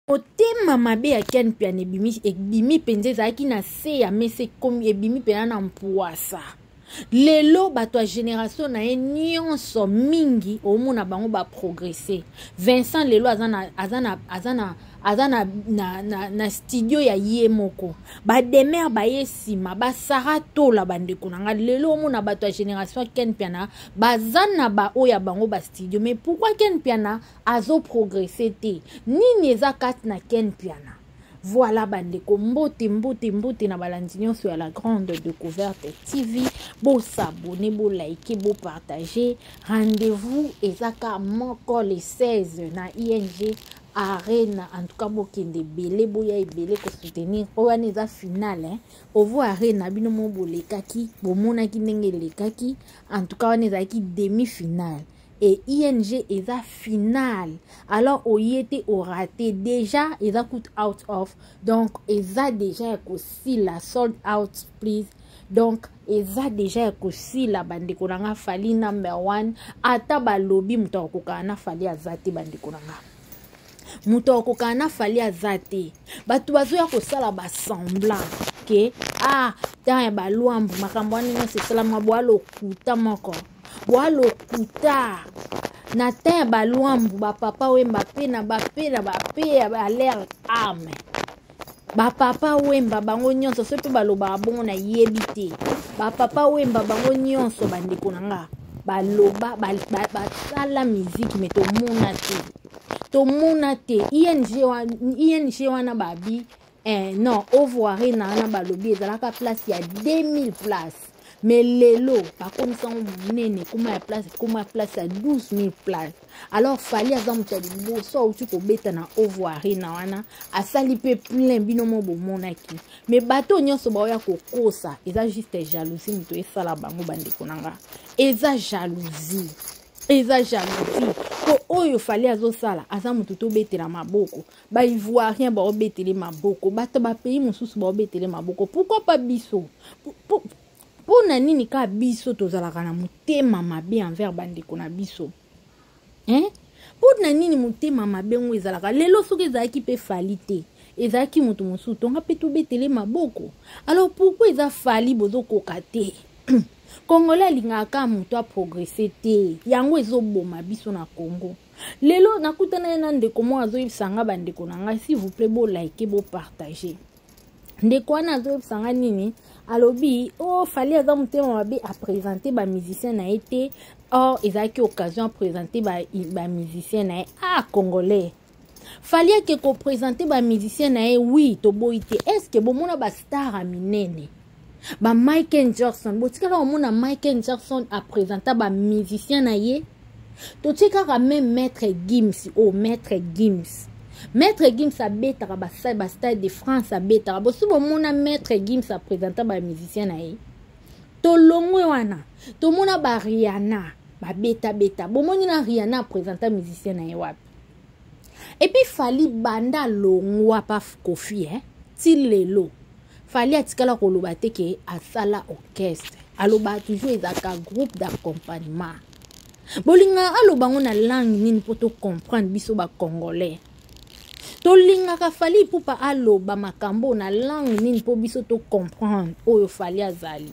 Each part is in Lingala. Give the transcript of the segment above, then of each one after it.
Motema mabe ya Ken Mpiana ebimi, ebimi mpenza, ezalaki na se ya mesa, ekomi ebimi mpenza na mpuasa. Lelo bato ya generation na ye nyonso mingi omona bango ba progresser. Vincent lelo aza na, aza na, aza na, aza na, na, na, na studio ya ye moko. Ba Demer baye nsima, ba Sarah Tola, bandeko na nga lelo omona bato ya generation Ken Mpiana baza na ba oyo ya bango ba studio. Mais pourquoi Ken Mpiana azo progresser te? Nini eza kati na Ken Mpiana? Voilà bandeko, mbote mbote mbote na balandi nyonso ya la grande découverte TV. Bosabone, bolike, bopartage. Rendez-vous ezaka moko le 16 na ING Arena. En tout cas bokende ebele, boya ebele kosoutenir. Oyo wana eza finale, hein. Ovo Arena bino mo bolekaki, bomonaki ndenge elekaki. En tout cas wana ezalaki demi-finale. Et ING eza finale. Alors oye te orate déjà, eza coûte out of. Donc eza déjà ya kosila, sold out please. Donc eza déjà ya kosila bandeko na nga. Fally number 1, ata balobi moto akokokana na Fally aza te bandeko na nga. Moto akokana na Fally aza te. Bato bazoya kosala ba semblant ke ah temps ya balwambu makambo wana nyonso esalama bwa lokuta moko. Bwa lokuta na temps ya balwambu bapapa Wemba pe na bape na bape ya ba leur âme. Bapapa Wemba bango nyonso, soki mpe balobaka bongo nayebi te. Bapapa Wemba bango nyonso bandeko na nga baloba basala miziki me tomona te, tomona te. ING ING wana babi non, Ovo Arena wana balobi ezalaka place ya 2000 place, mais lelo bakomisa yango monene, ekoma ya place, ekoma place ya 12000 place. Alors Fally aza moto ya liboso auti kobeta na Ovo Arena wana, asali mpe plein, bino mo bomonaki. Mais bato nyonso baoya kokosa, eza juste jalousie moto esala bango bandeko na nga. Eza jalousie, eza jalousie po oyo Fally azosala, aza moto tobetela maboko. Baivoirien baobetele maboko, bato bapays mosusu baobetele maboko, pourquoi pas biso? Mpo na nini kaka biso tozalaka na motema mabe envers bandeko na biso, hein? Mpo na nini motema mabe ngo ezalaka lelo? Soki ezalaki mpe Fally te, ezalaki moto mosusu, tonga mpe tobetele maboko. Alors pourquoi eza Fally bozokoka te? Congolais alingaka kaka moto aprogresse te, yango ezoboma biso na Congo. Lelo nakutana ye na ndeko moko azoyebisa nga, bandeko na ngai, s'il vous plaît bolike, bopartage. Ndeko wana azoyebisa nga nini? Alobi o oh, Fally aza motema mabe, aprésente bamusicien na ye te. Or ezalaki occasion aprésente bamusicien ba na ye. Ah congolais, Fally ake koprésente bamusicien na ye, oui, toboyi te. Est ce que bomona bastar ya minene, ba Michael Jackson? Botikaka komona Michael Jackson aprésenta bamusicien na ye? Totie kaka même Maître Gims. O oh, Maître Gims, Maître Gims abetaka bastade de France, abetaka. Bosi bomona Maître Gims aprésenta bamusicien na ye? Tolongwe wana, tomona baRihanna babetabeta. Bomoni na Rihanna aprésenta musicien na ye wapi? Et puis Fally, banda longwa pa Koffi, eh? Ti lelo Fally atikala koloba te ke asala orchestre. Aloba toujours ezalaka groupe d'accompagnement. Bolingaka aloba ngo na langue nini mpo tocomprendre? Biso bacongolais tolingaka Fally Ipupa aloba makambo na langue nini mpo biso tocomprendre oyo Fally azali?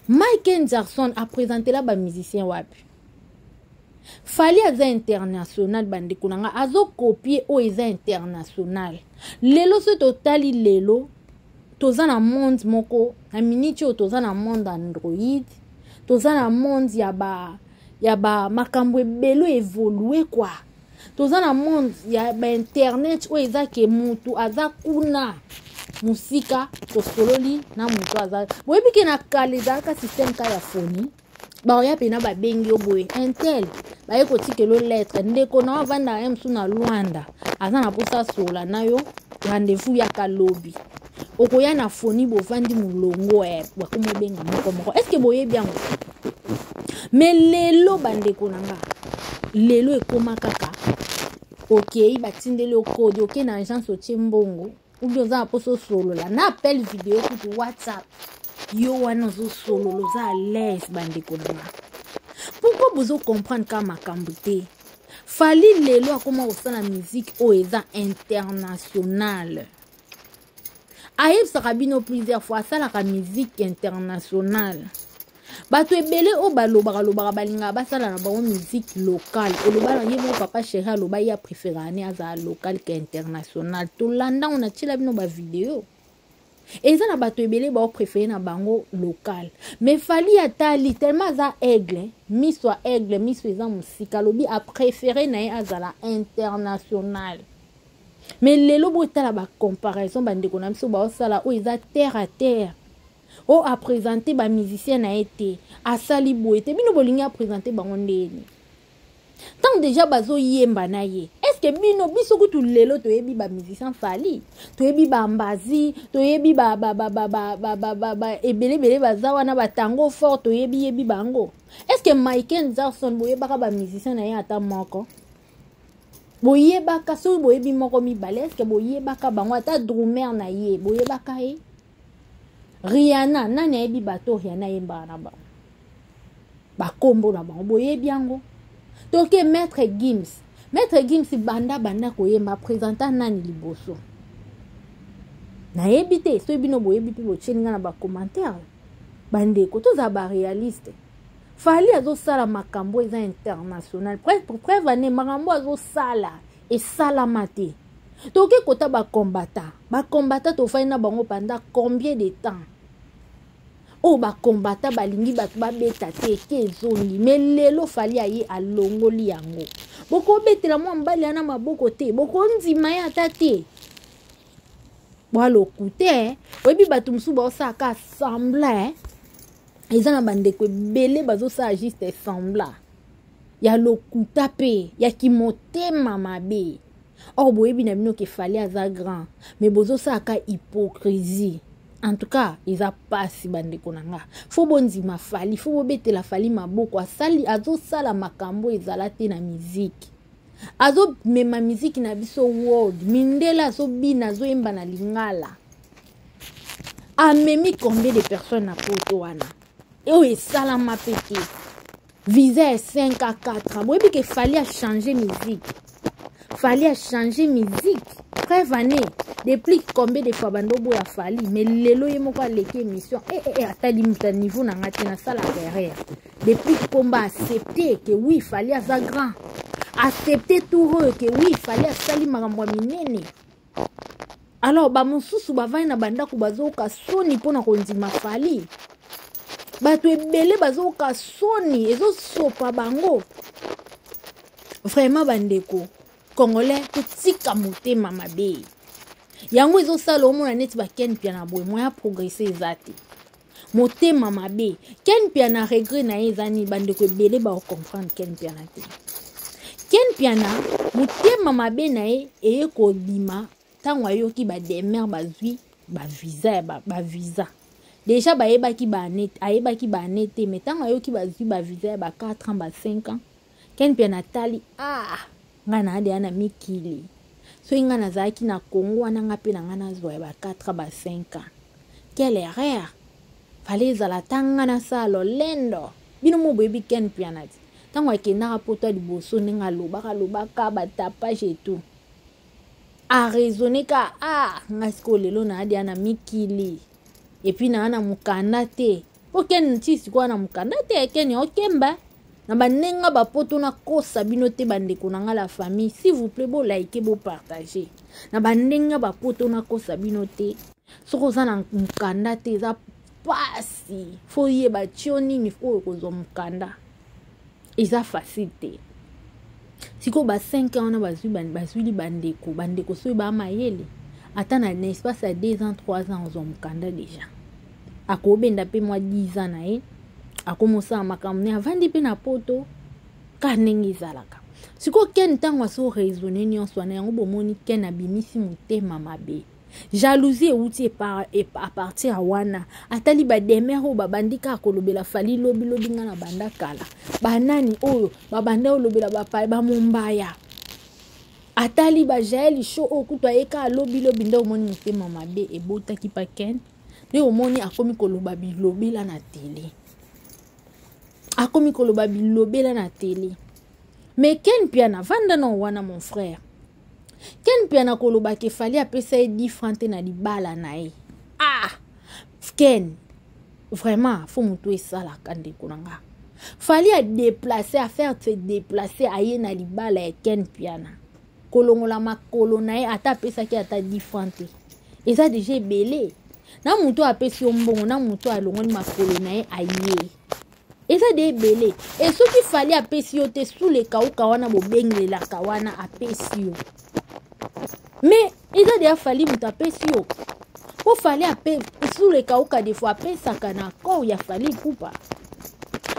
Michael Jackson aprésentela bamusicien wapi? Fally aza international bandeko na nga, azokopie oyo eza international. Lelo soki totali, lelo toza na monde moko na miniti oyo, toza na monde Android, toza na monde ya ba makambo ebele évolue quoi. Toza na monde ya bainternet oyo eza ke mutu aza kuna mosika, tosololi na motu aza. Boyebi ke na kala ezalaka système ka ya phonie, baoya mpena babengi yo boye, intel baye kotikela yo lettre, ndeko na yo avandaka ye mosusu na Lwanda, aza na mposa asola na yo, rendez-vous yaka lobi. Okoya na phonie, bovandi molongo, bakomi obenga moko moko. Est ce que boyebi yango? Mais lelo bandeko na nga, lelo ekóma kaka okei, batindeli yo code, okei na agence, otie mbongo, ubi oza na mposa osolola na appel video, kutu WhatsApp, yo wana ozosolola, oza à l'aise. Bandeko na nga, pourquoi bozocomprendre kaka makambo te? Fally lelo akoma kosala musique oyo eza internationale. Ayebisaka bino plusieurs fois asalaka musique internationale. Bato ebele oyo balobaka lobaka balingaka basala na bango musique locale. Oloba na ye moko papa chéri aloba ye apréféraka ne azala locale que internationale. Tolanda ngo natiela bino ba video. Eza na bato ebele bao préféré na bango local. Mais Fally atali tellement aza aigle, miso ya aigle, miso eza mosika, alobi a préféré na ye azala international. Mais lelo botala ba comparaison bandeko na biso baosala oyo eza terre à terre. Oyo a présenter ba musicien na ye te, asali boye te, bino bolingi a présenter bango ndeni. Tant déjà bazoyemba na ye, est-ce que bino biso kutu lelo toyebi ba musicien Fally, toyebi ba Mbazi, toyebi ba ba ba ba ba ba ba ba ba ebele ebele baza wana ba tango fort, toyebi yebi bango. Est-ce que Michael Jackson boyebaka ba musicien na ye ata moko? Boyebaka soki boyebi moko mibale, est-ce que boyebaka bango ata drummer na ye, boyebaka ye? Rihanna, nani ayebi bato Rihanna ayembaka na bango? Bakombo na bango boyebi yango. Toke Maître Gims, Maître Gims banda banda koyemba présenta nani liboso? Nayebi te, soki bino boyebi mpe botieli nga na ba commentaire. Bandeko tozala ba réaliste. Fally azosala makambo eza international. Preuve ane makambo azosala esalama te. Toke kota ba combattant, ba combattant tofai na bango pendant combien de temps? Oyo ba combattant balingi bato babeta te eke ezongi, mais lelo Fally aye alongoli yango. Bokobetela mwa mobali wana maboko te, bokondima ye ata te. Bwa lokute, oyebi bato mosusu baosalaka semblant, eza na bandeko ebele bazosala juste semblant ya lokuta pe ya kimotema mabe. Or boyebi na bino ke Fally aza grand, mais bozosalaka hypocrisie. En tout cas, eza pasi bandeko na nga. Fo bondima Fally, fo bobetela Fally maboko, asali azosala makambo ezala te na musique. Azomema musique na biso world, mindele azobina, azoyemba na lingala. Amemi combien de personnes na poto wana? Oyo esalama pe te. Visa ya 5 à 4 ans. Boyebi ke Fally a changer musique. Fally a changer musique. Preuve année. Depuis combien de fois bando boya Fally, mais lelo ye moko aleki émission. Eh eh eh atali muta niveau na ngati na sala erreur. Depuis combat accepter que oui Fally aza grand. Accepter tout oyo que oui Fally asali makambo ya minene. Alors ba mosusu bavandi na bandako bazoyoka soni mpona kondima Fally. Bato ebele bazoyoka soni, ezosopa bango. Vraiment bandeko congolais totika motema mabe. Yango ezosala omona neti ba Ken Mpiana boye moyen ya progresser eza te. Motema mabe. Ken Mpiana regret na ye eza nini? Bandeko ebele ba comprendre Ken Mpiana te. Ken Mpiana motema mabe na ye eye kobima ntango ayoki ba demer bazwi ba visa ya ba visa. Déjà bayebaki ba année, ayebaki ba année te, mais ntango ayoki bazwi ba visa ya ba 4 ans, ba 5 ans, Ken Mpiana atali, ah, nga na ade na mikili. Soki nga nazalaki na Congo wana nga pe na nga nazwa ya ba 4 ans, ba 5 ans. Quelle erreur! Fallait ezala ata nga nasala lolendo. Bino mo boyebi Ken Mpiana ti. Ntango akendaka poto ya liboso ndenge alobaka, alobaka ba tapage et tout. A raisonner ka, ah, nga sikoyo lelo na ade na mikili. Et puis na na mokanda te. Po Ken ti sikoyo na mokanda te, Ken ya okemba. Na banenga ba poto na kosa bino te bandeko na nga la famille. S'il vous plaît, bo liker, bo partager. Na banenga ba poto na kosa bino te. Soko oza na mokanda te, eza pasi. Fo yeba tio nini oyo kozwa mokanda. Eza facile te. Sikoyo ba 5 ans wana bazwili bandeko, bandeko soki ba mayele, ata na espace ya 2 ans, 3 ans ozwa mokanda déjà. Akobenda pe mwa 10 ans na ye, akomosala makambo ne avandi pe na poto ka ndenge ezalaka. Sikoyo Ken ntango azo raisonner nyonso wana, yango bomoni Ken abimisi motema mabe. Jalousie euti à partir ya wana. Atali ba demer oyo babandi kaka kolobela Fally lobi lobi nga na banda kala. Banani oyo babanda kolobela ba pa, ba Mombaya. Atali ba Jael Show oyo kutu ayeka lobi lobi nde omoni motema mabe ebotaki pa Ken. Nde omoni akomi koloba bilobela na télé. Akomi koloba bilobela na télé. Mais Ken Mpiana, vanda na wana mon frère. Ken Mpiana koloba ke Fally apesa ye 10 francs te na libala na ye. Ah! Ken, vraiment, faut mutu esalaka ndeko na nga. Fally a déplacé, a faire se déplacer aye na libala ya Ken Mpiana. Kolongola makolo na ye ata apesaki ata 10 francs te. Eza déjà ebele. Na mutu apesi yo mbongo, na mutu alongoli makolo na ye aye. Eza de ebele. E soki Fally apesi yo te sous kauka wana bobengelelaka wana apesi yo. Mais eza de Fally mutu apesi yo. Po Fally ape sous kauka des fois apesaka na accord ya Fally Ipupa.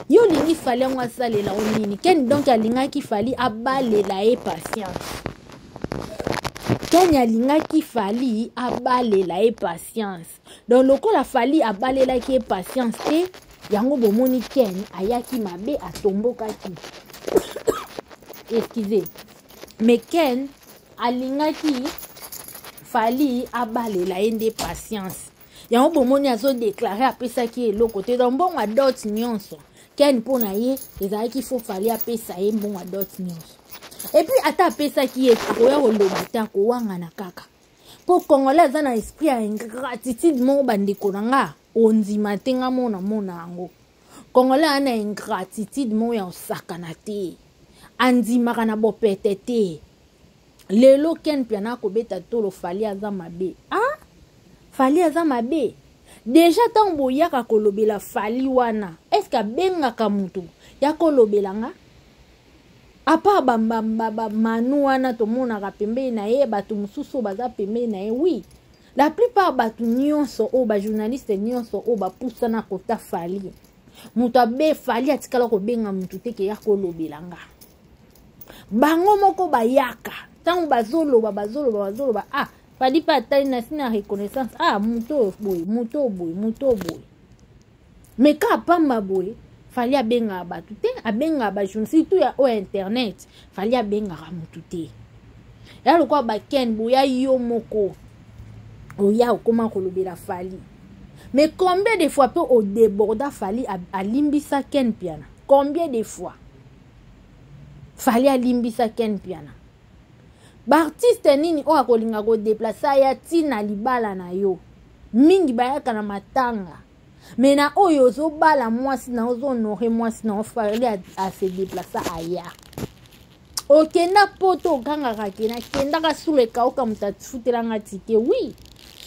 Yo lingi Fally yango asalela o nini? Ken donc alingaki Fally abalela ye patience. Ken alingaki Fally abalela ye patience. Donc lokola Fally abalelaki ye patience te, yango bomoni Ken ayaki mabe atombokaki. Excusez. Mais Ken alingaki Fally abalela ye nde patience. Yango bomoni azo déclarer apesaki eloko te. Donc mbongo ya dot nyonso Ken mpo na ye ezalaki fo Fally apesa ye mbongo ya dot nyonso. Et puis ata apesaki ye akoya koloba te, akowangana kaka. Po Congolais aza na esprit ya ingratitude moko bandeko na nga, ondima te nga mona mona yango. Congolais aza na ingratitude moko ya osakana te. Andimaka na bopete te. Lelo Ken Mpiana akobeta tolo Fally aza mabe. Ah? Fally aza mabe. Déjà tango boyaka kolobela Fally wana, est-ce que abengaka mutu ya kolobela nga? À part ba, ba, ba, ba manu wana tomonaka pembeni na ye, bato mosusu oyo baza pembeni na ye, oui. La plupart bato nyonso oyo ba journaliste nyonso oyo bapusana kota Fally. Moto abe Fally atikala kobenga motu te ke ya kolobela nga. Bango moko bayaka ntango bazoloba bazoloba bazoloba, ah Fally pe atali na sina reconnaissance, ah moto oyo boye, moto oyo boye, moto oyo boye. Mais ka pamba boye Fally abengaka bato te, abengaka ba journaliste surtout ya oyo internet, Fally abengaka motu te. Ya lokola ba Ken boya yo moko oya okoma kolobela Fally. Mais combien de fois pe o déborda Fally alimbisa Ken Mpiana? Combien de fois Fally alimbisa Ken Mpiana? Ba artiste nini oyo akolinga ko déplacer aya tina libala na yo? Mingi bayaka na matanga. Mais na oyo ozobala mwasi na ozo honorer mwasi na Fally a se déplacer aya. Okenda poto okangaka ke na kendaka sous le kauka moto afutelanga ticket. Oui,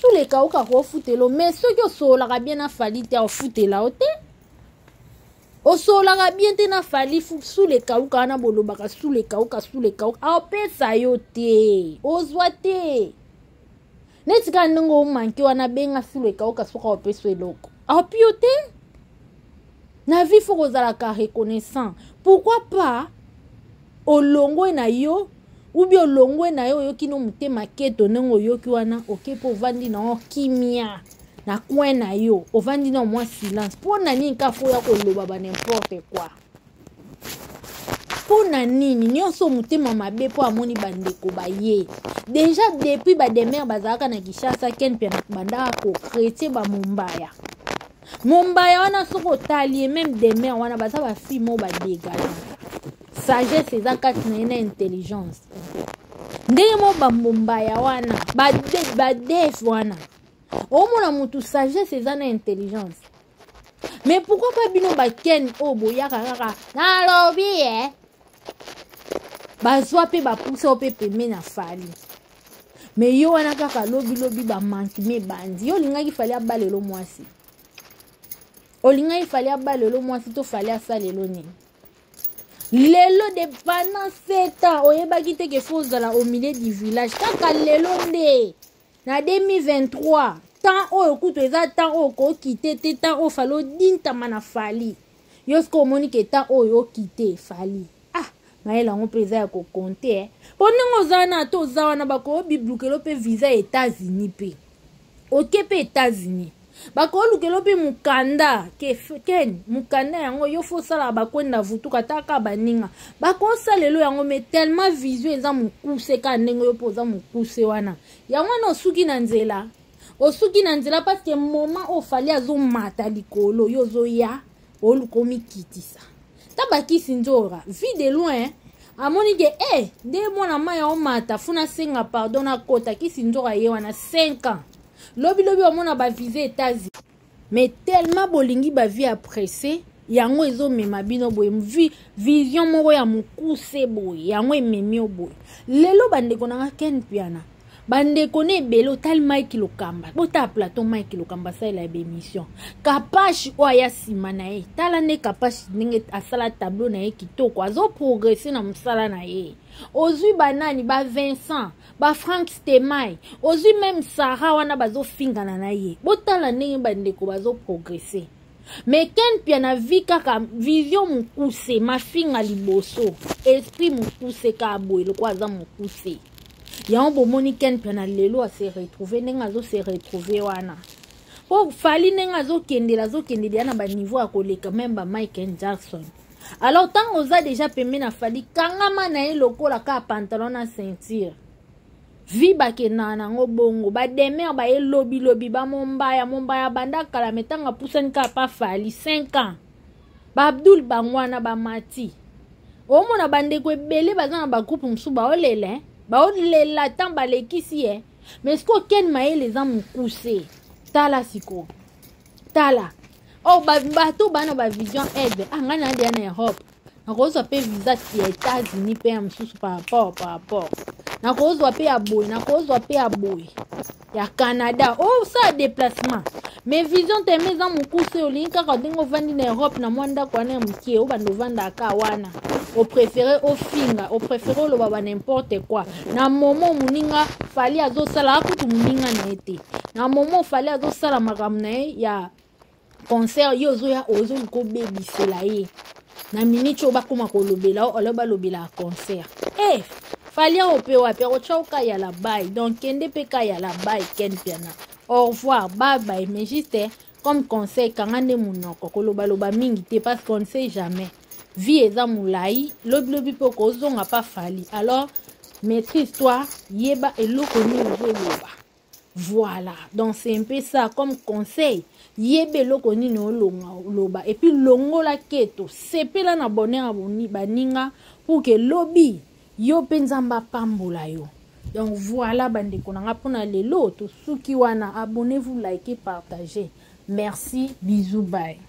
sous le kauka kofutelo, mais soki osololaka bien na Fally te ofutela o te. Osololaka bien te na Fally sous le kauka wana bolobaka sous le kauka, sous le kauka apesa yo te, ozwa te. Neti kaka ndenge omanke wana benga sous le kauka soki opesa eloko. Api yo te. Na vie faut kozalaka reconnaissant. Pourquoi pas olongwe na yo ou bien olongwe na yo oyoki no motema keto ndenge oyoki wana oke po ovandi na yo kimia na coin na yo ovandi na mwa silence. Mpo na nini ka fo ya koloba ba n'importe quoi? Mpo na nini nyonso motema mabe po amoni bandeko ba ye? Déjà depuis ba demeure bazalaka na Kinshasa, Ken Mpiana bandaka ko chrétien ba Mombaya. Mombaya wana soki otali ye même demeure wana baza ba fille moko ba dégage. Sagesse eza kati na ye na intelligence. Ndenge moko ba Mombaya wana, ba def wana. Omona mutu sagesse eza na intelligence. Mais pourquoi pas bino ba Ken oyo boyaka kaka nalobi eh? Bazwa pe bapusa oyo pe pembe na Fally. Mais yo wana kaka lobi lobi ba manque me bandi. Yo olingaki Fally abalelo mwasi. Olingaki Fally abalelo mwasi to Fally asalelo nini? Lelo de pendant 7 ans oyebaki te ke faut ozala au milieu du village. Kaka lelo nde na 2023 temps oyo kutu eza temps oyo kokite te, temps oyo Fally odintama na Fally. Yo siko omoni ke temps oyo okite Fally. Ah, mayele yango mpe eza ya kokonte, eh. Po ndenge oza wana, ata oza wana, bakobiblukelo mpe visa ya États-Unis mpe. Oke mpe États-Unis. Bakolukelo mpe mukanda, ke Ken, mukanda yango yo fo osala bakwenda vutuka ata kaka baninga. Bakosalelo yango mais tellement vision eza mokuse kaka ndenge yo mpe oza mokuse wana. Yango wana osuki na nzela. Osuki na nzela parce que moment oyo Fally azomata likolo, yo ozoya, oluka omikitisa. Ta bakisi nzora, vie de loin, Amoni ke eh, nde mwana mai aomata funa senga pardon nakota kisi nzoka ye wana 5 ans. Lobi lobi omona ba visa États-Unis. Mais tellement bolingi ba vie ya presse yango ezomema bino boye vi, vision moko ya mokuse boye yango ememi yo boye lelo bandeko na nga ken piana bandeko na ebele otali mike lokamba botala plateau mike lokamba asalela ya baémission kapashi oyo aya nsima na ye tala nde kapashi ndenge asala tableau na ye kitoko azoprogrese na mosala na ye ozwi banani ba vincent ba frank stemay ozwi meme sara wana bazofingana na ye botala ndenge bandeko bazoprogrese mais ken pia na vie kaka vision mokuse mafinga liboso esprit mokuse kaka boye lokola aza mokuse yango bomoni ken pia na lelo ase retrouve ndenge azo se retrouve wana po fali ndenge azokendela azokendela ya na baniveau ya koleka meme ba michael jackson alors ntango oza deja pembe na fali kangama na ye lokola kaka pantalon na ceinture vi bakendaka nango bongo bademer baye lobilobi bamombaya mombaya banda kala me ntango apusani kaka pa fali 5 ans baabdul bango wana bamati omona bandeko ebele baza na bagroupe mosusu baolela eh? baolela ntango balekisi ye eh? mais sikoyo ken mayele eza mokuse tala sikoyo tala oh bato bana ba vision aigle ah ngai na deya na europe nakozwa mpe visa ya états-unis mpe ya mosusu par rapport par rapport nakozwa mpe ya boye nakozwa mpe ya boye ya canada osala oh, déplacement mais vision teme eza mokuse olingi kaka ndenge ovandi na europe na mwa ndako wana ya mokie obanda ovandaka wana opréféré ofinga opréféré oloba ba n'importe quoi na momo moninga fali azosala akutu moninga na ye te na momo fali azosala makambo na ye ya concert ye ozoya ozoluka obebisela ye na miniti oyo bakoma kolobela o alo balobela concert e eh, fali awo mpe wapi akotya oka ya la bay donc kende mpe ka ya la bay ken piana au revoir bye bye mais juste comme conseil kanga nde monoko kolobaloba mingi te parce qu'on ne sait jamais vie eza molai lobilobi mpe okozonga pa fali alors maîtrise toi yeba eloko nini ozoloba voilà donc c'est un peu ça comme conseil yeba eloko nini olonga oloba epuis longola keto sepela na bonheur ya baninga pour ke lobi yo mpe nzambe apambola yo donc voilà bandeko na nga mpona lelo tosuki wana abonnez-vous likez partagez merci bisous bye.